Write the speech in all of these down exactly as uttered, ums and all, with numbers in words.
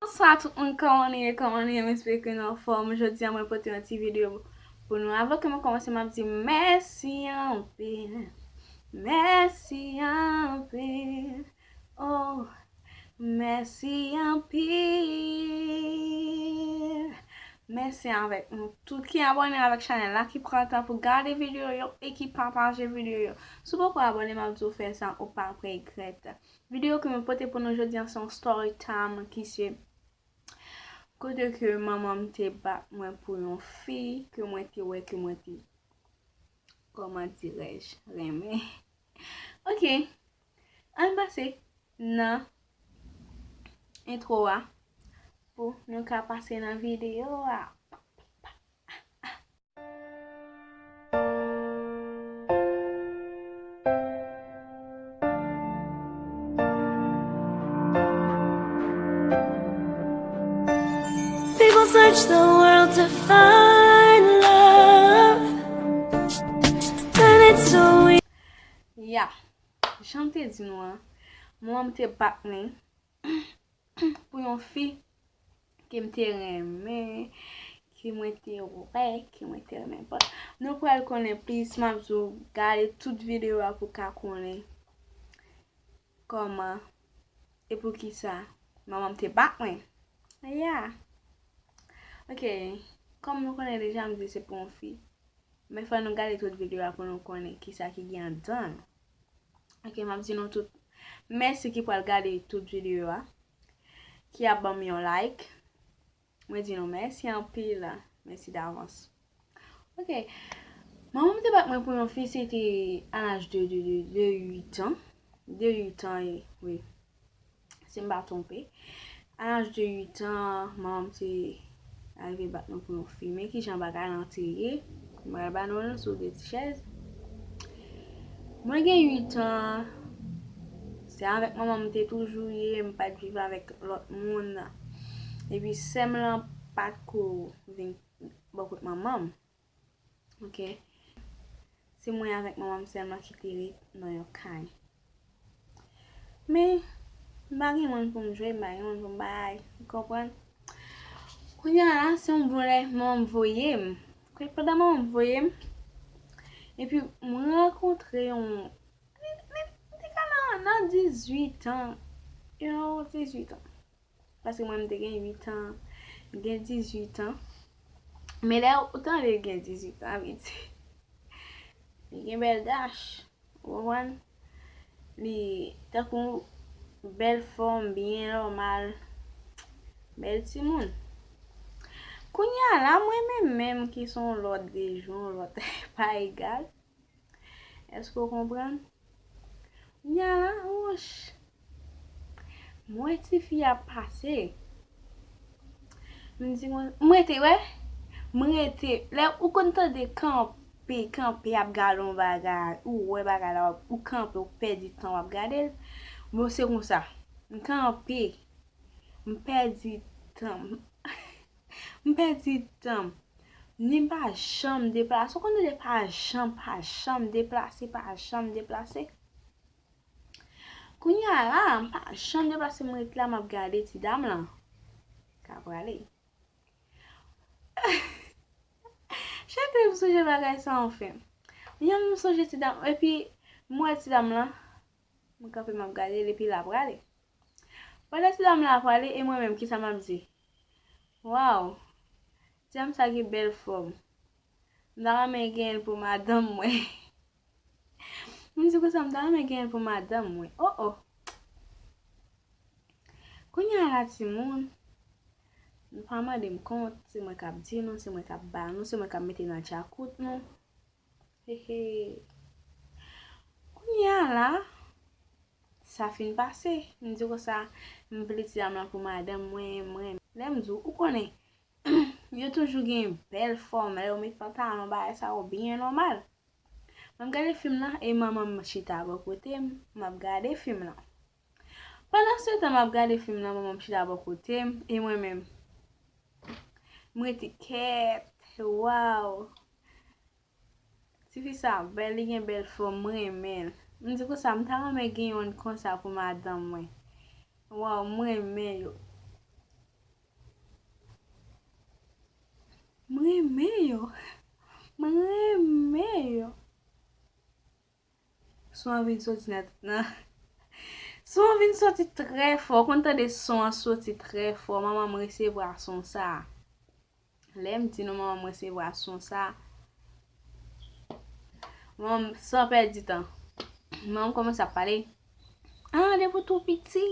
Bonswa tout moun, kòman nou ye? Kòman nou ye? M espere ke nou anfòm. Jodi a mwen pote yon ti videyo pou nou. Avan ke mwen kòmanse, m ap di mèsi anpil. Mèsi anpil. Oh, mèsi anpil. Mèsi avèk nou tout ki abòne avèk chanèl la, ki pran tan pou gade videyo yo e ki pataje videyo yo. Si w poko abòne, m ap di w fè sa, ou p ap regrèt. Videyo ke mwen pote pou nou jodi a se yon story time ki se kote ke manman m te bat mwen pou yon fi ke mwen te wè ke mwen te, kòman dirèj, renmen. Ok, ann pase nan entwo a pou nou ka pase nan videyo a. People search the world to find love, but it's so easy. Ya, jan m te di nou an, manman m te bat mwen pou yon fi ke m te renmen, ke mwen te wè, ke mwen te renmen. Bon, nou pral konnen plis, m ap di w gade tout videyo a pou w ka konnen kòman e poukisa manman m te bat mwen. Ya. Ok, kòm nou konnen deja, m di se pou yon fi. Men fò nou gade tout videyo a pou nou konnen kisa ki gen anndan l. Ok, m ap di nou tout mèsi ki pral gade tout videyo a, ki ap ban m yon like. Mwen di nou mèsi anpil, mèsi davans. Ok, manman m te bat mwen pou yon fi, se te a laj de, de, de, de uit an. De uit an, e, wi. Si m pa twonpe, a laj de uit an, manman m te arive bat mwen pou yon fi. Men kijan bagay lan te ye, m pral ba nou l sou de ti chèz. Mwen gen uit an, se avèk manman m te toujou ye, m pa t viv avèk lòt moun. Epi sè m lan pa t ko vin bò kot manman m. Ok. Se mwen avèk manman m sèlman ki te ret nan yon kay. Men, m pa gen moun pou m jwe, m pa gen moun pou m bay, ou konprann? Kounye a la, se yon bon lè manman m voye m. Kòm pandan manman m voye m, epi mwen rankontre yon, li, li, li te ka nan, nan dizuit an, you know, dizuit an. Paske mwen, m te gen uit an, m gen dizuit an. Men lè ou tande gen dizuit an, vle di, li gen bèl dach, ou konprann? Li tankou bèl fòm, byen nòmal, bèl timoun. Kounye a la, mwen menm menm ki se yon lòt de jou, yon lòt pa egal. Èske w konprann? Kounye a la, wouch. Mwen tifi a pase. M di mwen, m rete, wè. M rete. Lè ou konn tande kanpe, kanpe ap gade yon bagay, ou wè bagay la, ou kanpe, ou pèdi tan w ap gade l. Bon, se konsa. M kanpe. M pèdi tan. M pèdi tan m. Ni m pa janm deplase. Ou konn tande pa janm, pa janm deplase, pa janm deplase. Kounye a la, m pa janm deplase, m ret la, m ap gade ti dam lan. Ka prale. Chak lè m sonje bagay sa, anfen. Kounye a m sonje ti dam, epi m wè ti dam lan, m kanpe, m ap gade l, epi l ap prale. Pandan ti dam lan ap prale, e mwen menm, kisa m ap di? Waw! Ti dam sa gen bèl fòm. M ta renmen genyen l pou madanm mwen. M di konsa, m ta renmen genyen l pou madanm mwen. Oh, oh! Kounye a la, timoun, nou pa mande m kont, se mwen k ap di nou, se mwen k ap ba nou, se mwen k ap mete nan djakout nou. Hehe. Kounye a la, sa fin pase. M di konsa, m vle ti dam lan pou madanm mwen, mwen. Lè m di w, ou konnen, yo toujou gen bèl fòm, lè yo met pantalon, bagay sa yo byen nòmal. M ap gade fim lan, e manman m chita bò kote m, m ap gade fim lan. Pandan se tan m ap gade fim lan, manman m chita bò kote m, e mwen menm, m rete kèt, waw! Tifi sa bèl, li gen bèl fòm, m renmen l. M di konsa, m ta renmen gen youn konsa pou madanm mwen. Waw, m renmen yo. M renmen yo. M renmen yo. Son an vin soti nan, nan. Son an vin soti trè fò. Ou konn tande son an soti trè fò. Manman m resevwa son sa. Lè m di nou manman m resevwa son sa, manman m, san pèdi tan, manman m kòmanse ap pale. Ah, depi w tou piti,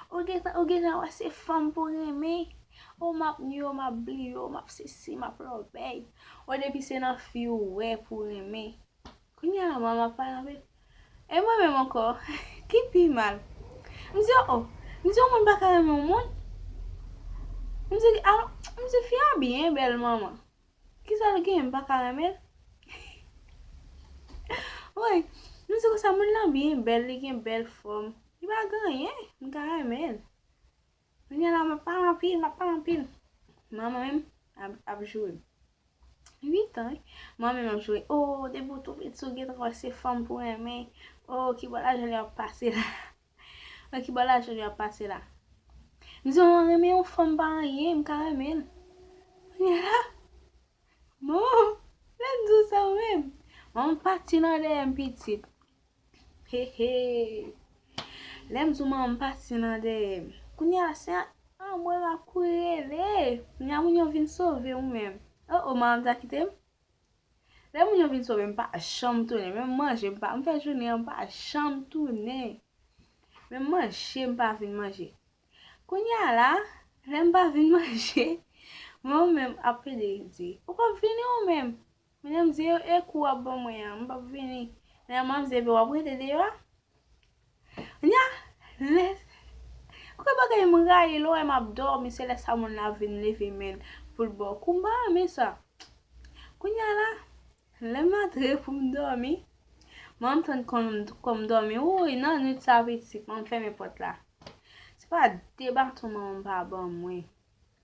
ou gentan, ou gentan wè se fanm pou renmen. Oh, m ap nwi w, m ap bliye w, m ap sesi, m ap lòbèy. Oh, depi se nan fi ou wè pou renmen. Kounye a la, manman ap pale anpil. E mwen menm ankò, ki pi mal? M di, oh, oh. M di, yon moun pa ka renmen yon moun? M di, alò, m di, fi a byen bèl, manman. Kisa l gen, m pa ka renmen l? Wi, m di konsa, moun nan byen bèl, li gen bèl fòm. Li pa gen anyen, m ka renmen l. Kounye a la, m ap pale anpil, m ap pale anpil. Manman menm ap, ap joure m. Uit an, wi. Manman menm ap joure. Oh, depi w tou piti, ou gentan wè se fanm pou renmen. Oh, ki bò lajan li ap pase la? Oh, ki bò lajan li ap pase la? M di, manman, renmen yon fanm pa anyen, m ka renmen l. Kounye a la, manman, lè m di w sa ou menm. Manman pati nan dèyè m pitit. He, he. Lè m di w manman m pati nan dèyè m. Kounye a, se an, an mwen m ap kouri rele. Kounye a, moun yo vin sove ou menm. Oh, oh, manman m ta kite m? Lè moun yo vin sove m, m pa janm tounen. Menm manje, m pa, m fè jounen an, m pa janm tounen. Menm manje, m pa vin manje. Kounye a la, lè m pa vin manje, manman m menm ap plede di, ou p ap vini ou menm? Kounye a m di, e, e kou w ap ban mwen an, m p ap vini. Kounye a manman m di, ebyen w ap rete deyò a? Kounye a, lè, ou kwè bagay m rayi lè w wè m ap dòmi, se lè sa moun la vin leve men l pou l ba w kou, m pa renmen sa. Kounye a la, lè m antre pou m dòmi, manman m tann kò m, kò m dòmi, woy, nan nuit sa pitit, manman m fèmen pòt la. Se pa de baton manman m pa ban mwen.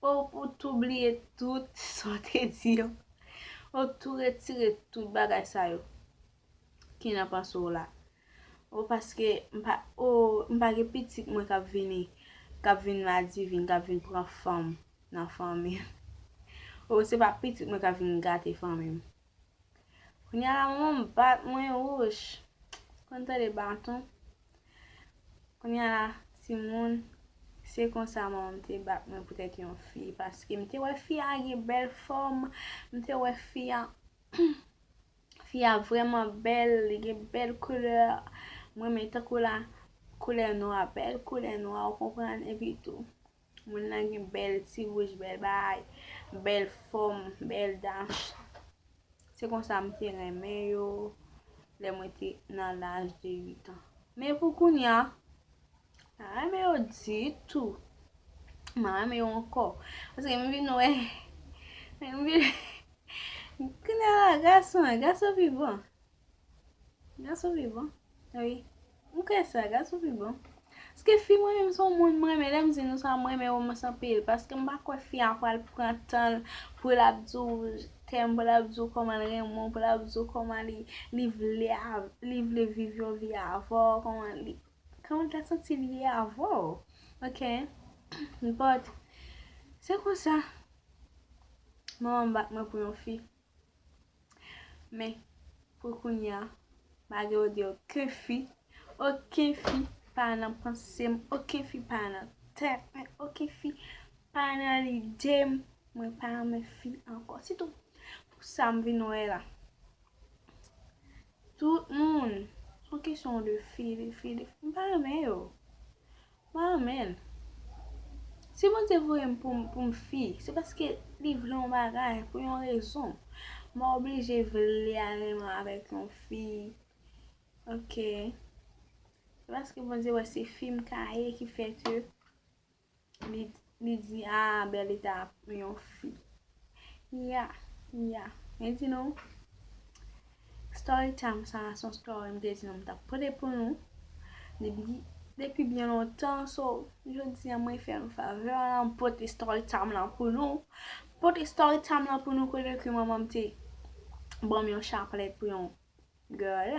Ou, ou tou bliye tout sa w te di yo. Ou tou retire tout bagay sa yo ki nan panse w la. Ou paske m pa, ou, m pa gen pitit mwen k ap vini, k ap vin madivin, k ap vin pran fanm nan fanmi m. Ou se pa pitit mwen k ap vin gate fanmi m. Kounye a la, manman m bat mwen wouch. Konn tande baton. Kounye a la, timoun, se konsa manman m te bat mwen poutèt yon fi. Paske m te wè fi a gen bèl fòm, m te wè fi a, fi a vrèman bèl, li gen bèl koulè. Mwen, men tankou la, koulè nwa, bèl koulè nwa, ou konprann, epi tou. Moun nan gen bèl ti bouch, bèl bagay, bèl fòm, bèl dach. Se konsa m te renmen yo lè mwen te nan laj de uit an. Men pou kounye a, m pa renmen yo ditou. M pa renmen yo ankò. Paske m vin wè, m vin, kounye a la, gason, gason pi bon. Gason pi bon. Wi. M kwè sa, gason pi bon. Paske fi mwen menm se yon moun mwen renmen. Lè m di nou sa, mwen renmen womans anpil. Paske m pa kwè fi a pral pran tan l pou l ap di w je t'aime, pou l ap di w kòman l renmen w, pou l ap di w kòman li, li vle av-, li vle viv yon vi avè w, kòman li, kòman l ta santi l ye avè w. Ok? But, se konsa. Manman m bat mwen pou yon fi. Men, pou kounye a, malgre yo di okenn fi, okenn fi pa nan panse m, okenn fi pa nan tèt mwen, okenn fi pa nan lide m, mwen pa renmen fi ankò. Sitou pou sa m vin wè la. Tout moun, se yon kesyon de fi, de fi, de fi. M pa renmen yo. M pa renmen l. Si Bondye voye m pou, pou m fi, se paske li vle yon bagay, pou yon rezon. M pa oblije vle al renmen avèk yon fi. Ok. Se paske Bondye wè se fi m ka ye ki fè ke li, li di, ah, Berlita ap yon fi. Ya, ya. Men di nou, story time sa, se yon story m te di nou m t ap pote pou nou. Depi, depi byen lontan, so, jodi a, mwen fè nou favè la, m pote story time lan pou nou. Pote story time lan pou nou, kote ke manman m te ban m yon chaplèt pou yon girl.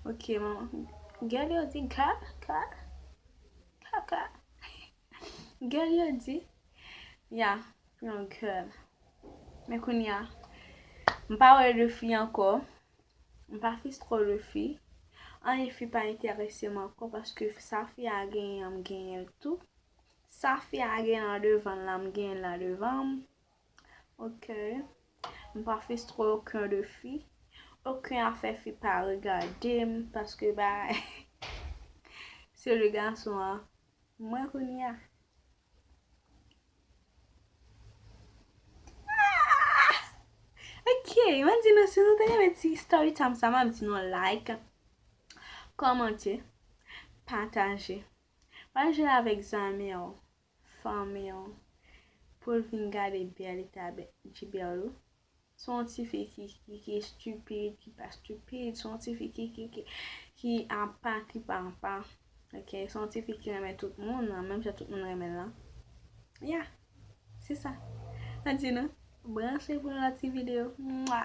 Ok, manman. Girl, yo di girl, girl, girl, girl. Girl, yo di. Ya, pou yon girl. Men kounye a, m pa wè de fi ankò. M pa fis twò de fi. Anyen fi pa enterese m ankò paske sa fi a genyen an, m genyen l tou. Sa fi a gen nan devan l la, m genyen l nan devan m. Ok. M pa fis twò okenn de fi. Okenn afè fi pa regade m paske ba se le gason an. Mwen kounye a. Ok, mwen di nou, si nou te renmen ti story time sa, m ap di nou like, kòmante, pataje. Pataje l avèk zanmi w, fanmi w, pou l vin gade bèl eta Djiberlou. Se yon ti fi ki, ki, ki estipid, ki pa estipid, se yon ti fi ki, ki, ki, ki apa, ki pa apa. Ok, se yon ti fi ki renmen tout moun, nan menm jan tout moun renmen l lan. Ya, se sa. Mwen di nou, branche pou yon lòt ti videyo. Mwa!